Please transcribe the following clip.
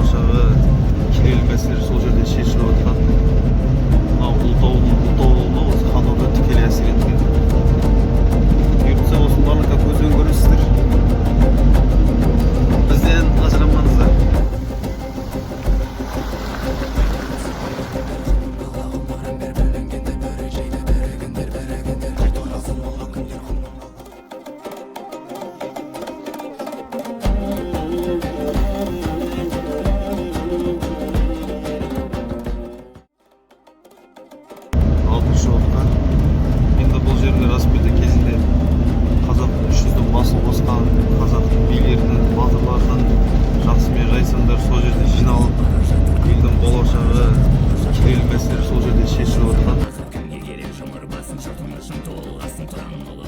Болашағы, келелі мәселелер сол жерде шешіліп жатқан. Мынау Ұлытаудың Ұлытау болуына осы Хан Орда тікелей әсер еткен. Бұйыртса, осының барлығын көзбен көресіздер. Бізден ажырамаңыздар. Алтыншы орында. Енді бұл жерлер расымен де кезінде қазақ үш жүздің басын қосқан қазақтың билерінің, батырларының, жақсы мен жайсаңдар сол жерде жиналып, елдің болашағы, келелі мәселелер сол жерде шешіліп жатқан. Кімге керек жұмыр басын, жұртың үшін толғасын.